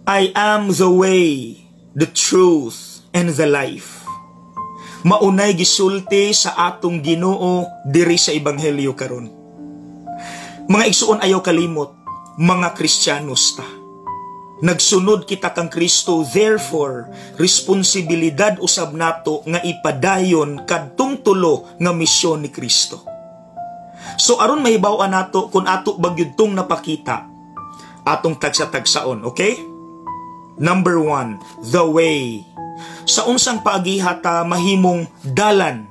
"I am the way, the truth, and the life." Maunay gisulti sa atong Ginoo diri sa ebanghelyo karon. Mga igsuon, ayaw kalimot, mga Kristiyanos ta. Nagsunod kita kang Kristo, therefore, responsibilidad usab nato nga ipadayon kadtong tulo nga misyon ni Kristo. So aron mahibaw-an nato kung ato ba gyud tong napakita, atong tagsa-tagsaon, okay? Number one, the way. Sa unsang paagiha ta mahimong dalan?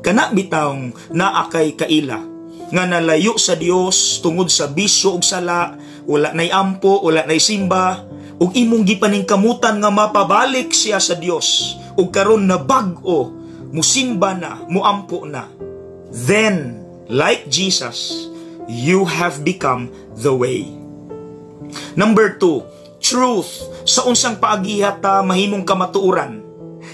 Kana bitawng naa kay kaila nga nalayo sa Dios tungod sa bisyo ug sala, wala nay ampo, wala nay simba, ug imong gipaningkamutan nga mapabalik siya sa Dios, ug karon na bag-o, musimba na, muampo na. Then, like Jesus, you have become the way. Number two, truth. Sa unsang paagiha ta mahimong kamatuoran?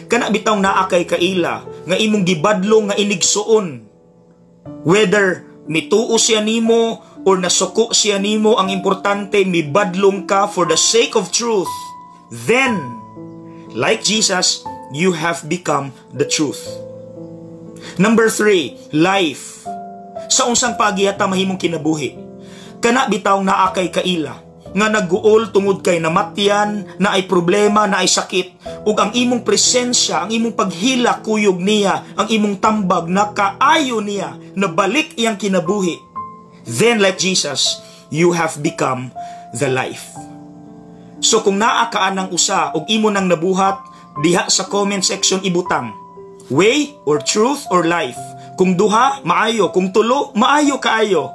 Kana bitaw naa kay kaila nga imong gibadlong nga inigsuon. Whether mituo siya nimo or nasuko siya nimo, ang importante mibadlong ka for the sake of truth. Then, like Jesus, you have become the truth. Number three, life. Sa unsang paagiha ta mahimong kinabuhi? Kana bitaw naa kay kaila nga nagguol tungod kay namatyan, naay problema, naay sakit, ug ang imong presensya, ang imong paghila kuyog niya, ang imong tambag nakaayo niya, nabalik iyang kinabuhi. Then, like Jesus, you have become the life. So kung naa ka anang usa ug imo nang nabuhat, diha sa comment section ibutang way or truth or life. Kung duha, maayo. Kung tulo, maayo kaayo.